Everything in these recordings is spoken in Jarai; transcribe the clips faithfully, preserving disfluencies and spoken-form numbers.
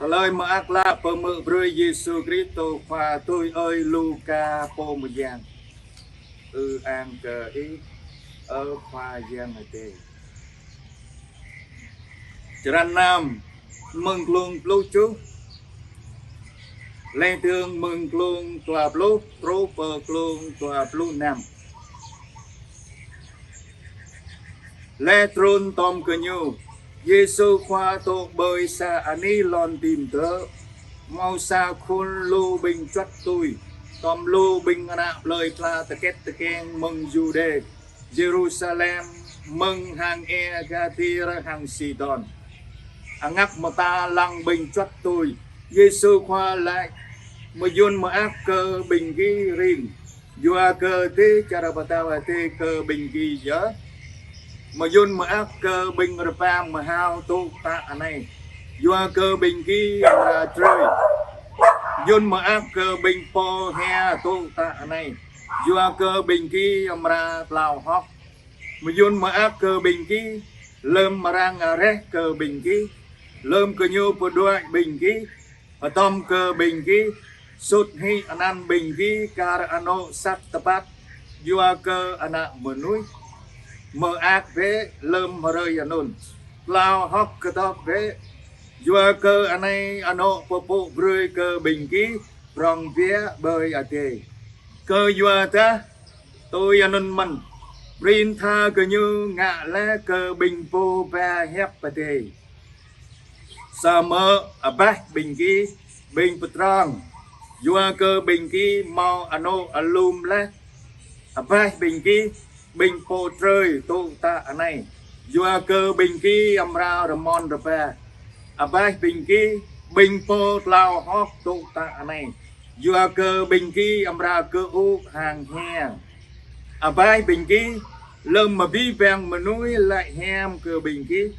Tơlơi mơak klă pơhmư̆ brơi Yêsu Kristô Khua tui ơi Luka pô mơyang. Ư-ang kơ Ih, ơ Khua Yang Adai. Črăn năm, mơ̆ng klung pluh tơjuh, laih dơ̆ng mơ̆ng klung dua pluh truh pơ klung dua pluh năm. Laih trŭn tŏm gơñu, Yêsu Khua dŏ ƀơi sa anih lŏn tĭm dơ̆, hmâo sa khul lu ƀing čuăt tui, tŏm lu ƀing ană plơi pla tơkĕt tơkeng mơ̆ng Yuđê, Yêrusalem, mơ̆ng hang ia Gadir hăng Sidôn. Angak mơta lăng ƀing čuăt tui, Yêsu Khua laĭ: Mơyŭn mơak kơ ƀing gih rin, yua kơ dêh čar pơtao Adai kơ ƀing gih yơh. Mơyŭn mơak kơ ƀing rơpa mơhao tŭ tă anai, yua kơ ƀing gih amra drơi. Mơyŭn mơak kơ ƀing pô hia tŭ tă anai, yua kơ ƀing gih amra tlao hơ̆k. Mơyŭn mơak kơ ƀing gih lơ̆m arăng areh kơ ƀing gih, lơ̆m gơñu pơđuaĭ ƀing gih, pơtŏm kơ ƀing gih, sut hĭ anăn ƀing gih kar anŏ sat tơpăt yua kơ Ană Mơnuih. Mơak bĕ lơ̆m hrơi anŭn, tlao hơ̆k kơdŏp bĕ, yua kơ anai anŏ pơpŭ brơi kơ ƀing gih prŏng biă ƀơi adai. Kơyua dah tui anŭn mơ̆n, prin tha gơñu ngă laih kơ ƀing pô ba hiăp Adai. Samơ̆ abaih ƀing gih, ƀing pơdrŏng, yua kơ ƀing gih hmâo anŏ alum laih. Abaih ƀing gih, ƀing pô drơi tŭ tă anai, yua kơ ƀing gih amra rơmon rơpa. Abaih ƀing gih, ƀing pô tlao hơ̆k tŭ tă anai, yua kơ ƀing gih amra kơŭ hăng hiam. Abaih ƀing gih, lơ̆m abih bang mơnuih laĭ hiam kơ ƀing gih,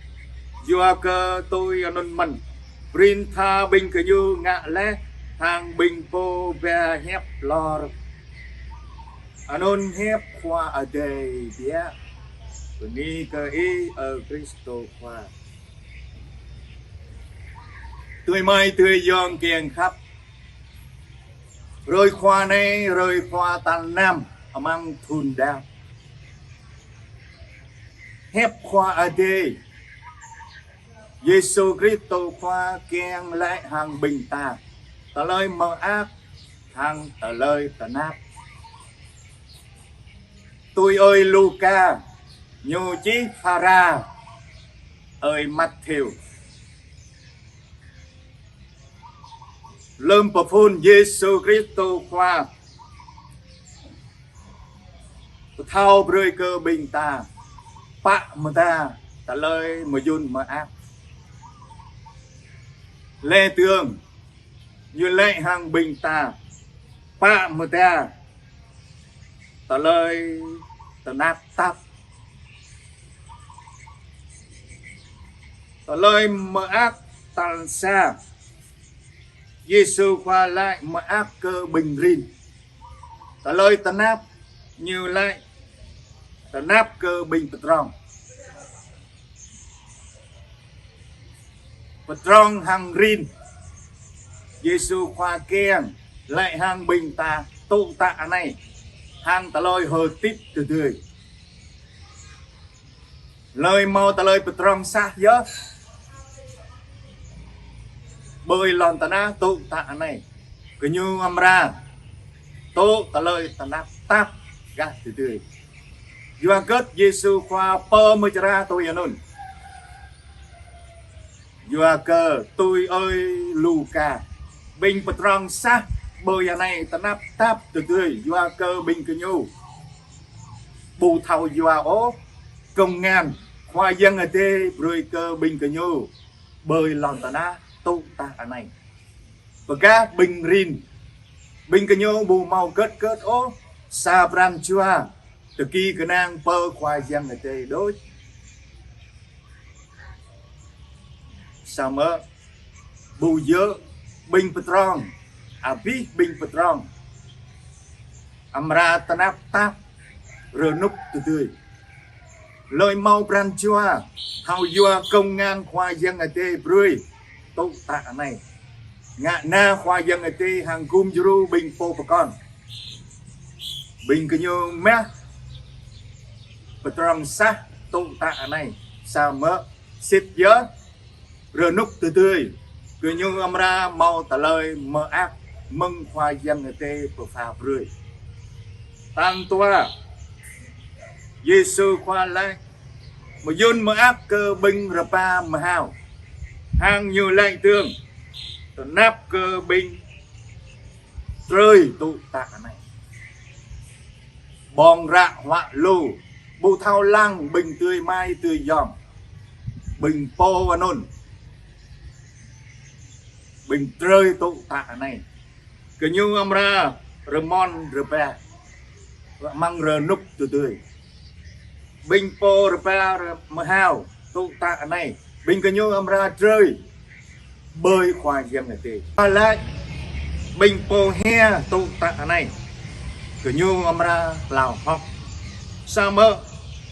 yua kơ tui anŭn mơ̆n, prin tha ƀing gơñu ngă laih hăng ƀing pô ba hiăp hlor. Anŭn hiăp Khua Adai biă. Bơni kơ Ih, ơ Kristô Khua. Adơi amai adơi ayŏng kiăng khăp, hrơi Khua anai, hrơi Khua tal năm amăng thŭn đăo. Hiăp Khua Adai, Yêsu Kristô Khua kiăng laĭ hăng ƀing ta tơlơi mơak hăng tơlơi tơnap. Tui ơi Luka, ñu čih phara ơi Matthêô. Lơ̆m pơphun Yêsu Kristô Khua pơthâo brơi kơ ƀing ta pă mơta tơlơi mơyŭn mơak. Laih dơ̆ng, ñu laĭ hăng ƀing ta pă mơta tơlơi tơnap tap. Tơlơi mơak tal sa, Yêsu Khua laĭ mơak kơ ƀing rin. Tơlơi tơnap, ñu laĭ tơnap kơ ƀing pơdrŏng. Pơdrŏng hăng rin, Yêsu Khua kiăng laĭ hăng ƀing ta tŭ tă anai hăng tơlơi hơdip tơdơi. Hlơi hmâo tơlơi pơdrŏng sah yơh ƀơi lŏn tơnah tŭ tă anai, gơñu amra tŭ tơlơi tơnap tap gah tơdơi. Yua hơget Yêsu Khua pơmơčrah tui anŭn? Yua kơ tui ơi Luka, ƀing pơdrŏng sah ƀơi anai tơnap tap tơdơi, yua kơ ƀing gơñu ƀu thâo yua ôh kông ngăn Khua Yang Adai brơi kơ ƀing gơñu ƀơi lŏn tơnah tŭ tă anai. Bơ gah ƀing rin, ƀing gơñu ƀu hmâo hơget hơget ôh sa pran jua tơki kơnang pơ Khua Yang Adai đôč. Samơ̆ ƀu djơ̆ ƀing pơdrŏng, abih ƀing pơdrŏng amra tơnap tap rơnŭk tơdơi. Hlơi hmâo pran jua thâo yua kông ngăn Khua Yang Adai brơi tŭ tă anai. Ngă na Khua Yang Adai hăng gum djru ƀing pô pơkŏn. Ƀing gơñu mă pơdrŏng sah tŭ tă anai. Samơ̆ sĭt yơh, rơnŭk tơdơi, gơñu amra hmâo tơlơi mơak mơ̆ng Khua Yang Adai pơpha brơi. Tal dua, Yêsu Khua laĭ: Mơyŭn mơak kơ ƀing rơpa mơhao. Hăng Ñu laĭ dơ̆ng: Tơnap kơ ƀing drơi tŭ tă anai. Ƀơ̆ng ră huă lu, ƀu thâo lăng ƀing adơi amai adơi ayŏng, ƀing pô anŭn, ƀing drơi tŭ tă anai. Gơñu amra rơmon rơpa amăng rơnŭk tơdơi. Ƀing pô rơpa mơhao tŭ tă anai, ƀing gơñu amra drơi ƀơi Khua Yang Adai. Khua laĭ: Ƀing pô hia tŭ tă anai, gơñu amra tlao hơ̆k. Samơ̆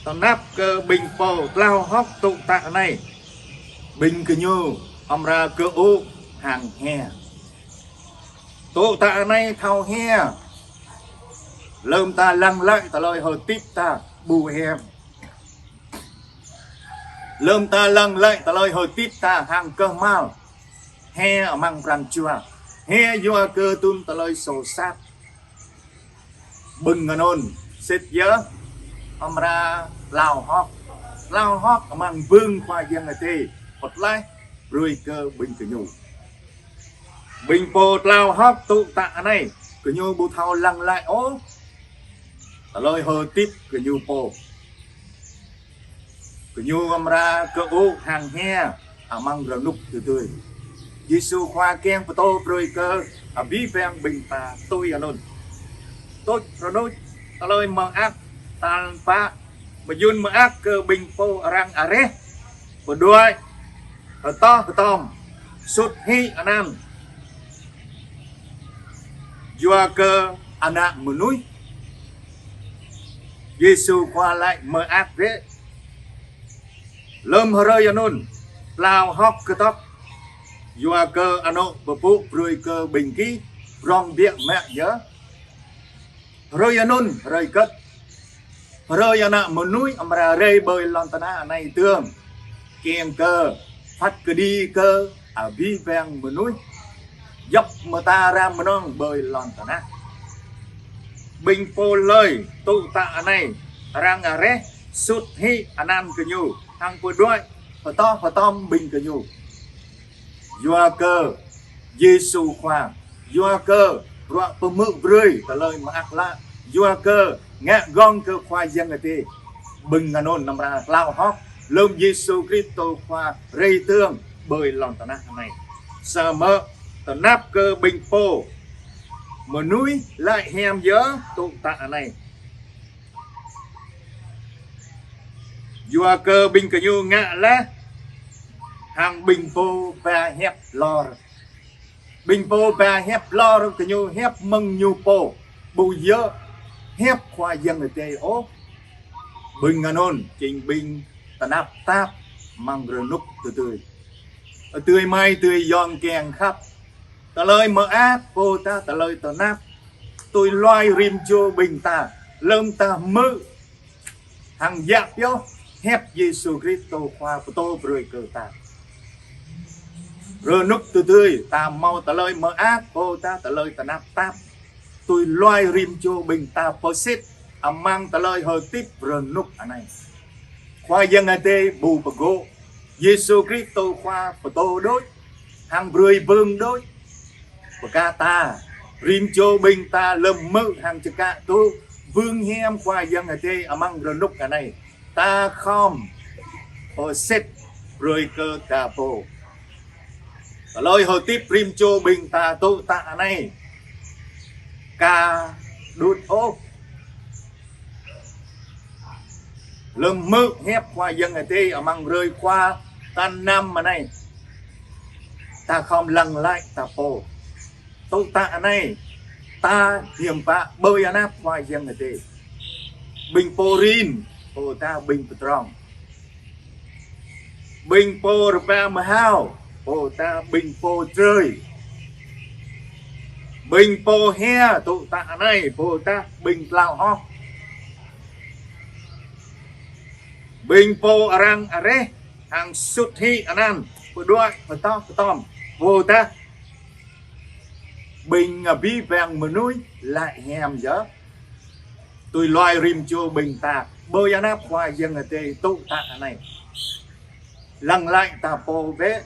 tơnap kơ ƀing pô tlao hơ̆k tŭ tă anai, ƀing gơñu amra kơŭ hăng hia. Tŭ tă anai thâo hia. Lơ̆m ta lăng glaĭ tơlơi hơdip ta ƀu hiam. Lơ̆m ta lăng glaĭ tơlơi hơdip ta hăng kơhma̱l, hia amăng pran jua, hia yua kơ tŭm tơlơi soh sat. Ƀing anŭn sĭt yơh amra tlao hơ̆k. Tlao hơ̆k amăng bưng Khua Yang Adai pơtlaih brơi kơ ƀing gơñu. Ƀing pô tlao hơ̆k tŭ tă anai, gơñu ƀu thâo lăng glaĭ ôh tơlơi hơdip gơñu pô. Gơñu amra kơŭ hăng hia amăng rơnŭk tơdơi. Yêsu Khua kiăng pơtô brơi kơ abih bang ƀing ta tui anŭn. Tuč rơnŭk tơlơi mơak tal pă, mơyŭn mơak kơ ƀing pô arăng areh, pơđuaĭ, pơtŏh pơtŏm, sut hĭ anăn yua kơ Ană Mơnuih. Yêsu Khua laĭ mơak bĕ. Lơ̆m hrơi anŭn, tlao hơ̆k kơdŏk, yua kơ anŏ pơpŭ brơi kơ ƀing gih prŏng biă mă yơh. Hrơi anŭn, hrơi hơget? Hrơi Ană Mơnuih amra rai ƀơi lŏn tơnah anai dơ̆ng, kiăng kơ phat kơđi kơ abih bang mơnuih djŏp mơta ram mơnơ̆ng ƀơi lŏn tơnah. Ƀing pô hlơi tŭ tă anai, arăng areh, sut hĭ anăn gơñu, hăng pơđuaĭ, pơtŏh pơtŏm ƀing gơñu. Yua kơ Yêsu Khua, yua kơ bruă pơhmư̆ brơi tơlơi mơak klă, yua kơ ngă gơ̆ng kơ Khua Yang Adai. Ƀing anŭn amra tlao hơ̆k lơ̆m Yêsu Kristô Khua rai dơ̆ng ƀơi lŏn tơnah anai. Samơ̆ tơnap kơ ƀing pô mơnuih laĭ hiam yơh tŭ tă anai. Yua kơ ƀing gơñu ngă laih hăng ƀing pô ba hiăp hlor. Ƀing pô ba hiăp hlor gơñu hiăp mơ̆ng ñu pô, ƀu djơ̆ hiăp Khua Yang Adai ôh. Ƀing anŭn jing ƀing tơnap tap amăng rơnŭk tơdơi. Adơi amai adơi ayŏng kiăng khăp, tơlơi mơak pô ta tơlơi tơnap tui hluai rĭm čô ƀing ta, lơ̆m ta hmư̆ hăng djă̱ pioh hiăp Yêsu Kristô Khua pơtô brơi kơ ta. Rơnŭk tơdơi ta hmâo tơlơi mơak pô ta tơlơi tơnap tap tui hluai rĭm čô ƀing ta pơsit amăng tơlơi hơdip rơnŭk anai. Khua Yang Adai ƀu pơgô̆, Yêsu Kristô Khua pơtô đôč, hăng brơi bưng đôč. Pơkă ta, rĭm čô ƀing ta lơ̆m hmư̆ hăng čơkă tŭ bưng hiam Khua Yang Adai amăng rơnŭk anai, ta khŏm pơsit brơi kơ ta pô. Tơlơi hơdip rĭm čô ƀing ta tŭ tă anai ka đut ôh. Lơ̆m hmư̆ hiăp Khua Yang Adai amăng hrơi Khua tal năm anai, ta khŏm lăng glaĭ ta pô. Tŭ tă anai, ta hiam pă ƀơi anăp Khua Yang Adai. Ƀing pô rin, pô ta ƀing pơdrŏng. Ƀing pô rơpa mơhao, Pô ta ƀing pô drơi. Ƀing pô hia tŭ tă anai, pô ta ƀing tlao hŏ. Ƀing pô arăng areh, hăng sut hĭ anăn, pơđuaĭ pơtŏh pơtŏm. Pô ta ƀing abih bang mơnuih laĭ hiam yơh. Tui hluai rĭm čô ƀing ta, ƀơi anăp Khua Yang Adai tŭ tă anai. Lăng laĭ ta pô bĕ.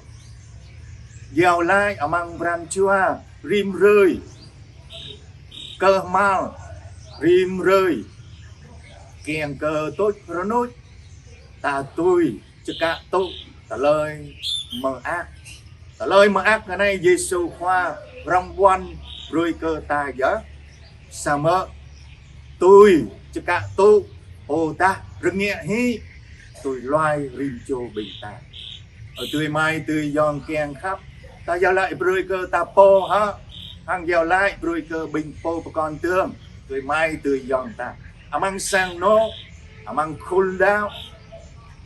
Iâu laĭ amăng pran jua rĭm hrơi. Kơhmal rĭm hrơi. Kiăng kơ tuč rơnuč. Ta tui čơkă tŭ tơlơi mơak. Tơlơi mơak anai Yêsu Khua rơmbuăn brơi kơ ta yơh. Samơ̆ tui čơkă tŭ, ôdah rơngiă hĭ, tui hluai rĭm čô ƀing ta. Ơ adơi amai adơi ayŏng kiăng khăp, ta iâu laĭ brơi kơ ta pô hă, hăng iâu laĭ brơi kơ ƀing pô pơkŏn dơ̆ng, adơi amai adơi ayŏng ta. Amăng sang anô̆, amăng khul đaŏ,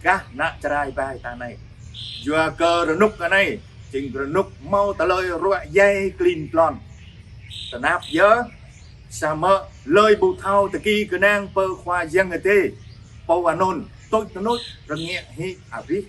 gah anăp čơrai ƀai ta anai. Yua kơ rơnŭk anai, jing rơnŭk hmâo tơlơi ruă djai klin tlon. Tơnap yơh, samơ̆ hlơi ƀu thâo tơki kơnang pơ Khua Yang Adai, pô anŭn tuč rơnuč rơngiă hĭ abih.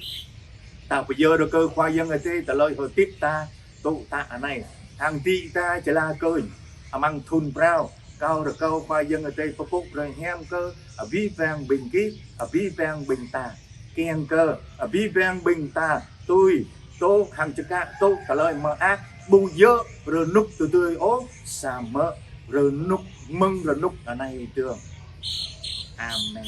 Ta pơyơr kơ Khua Yang Adai tơlơi hơdip ta tŭ tă anai. Hăng đĭ ta jơla kơnh amăng thŭn phrâo, kâo rơkâo Khua Yang Adai pơpŭ brơi hiam kơ abih bang ƀing gih, abih bang ƀing ta. Kiăng kơ abih bang ƀing ta tui tŭ hăng čơkă tŭ tơlơi mơak, ƀu djơ̆ rơnŭk tơdơi ôh, samơ̆ rơnŭk mơ̆ng rơnŭk anai dơ̆ng. Amen.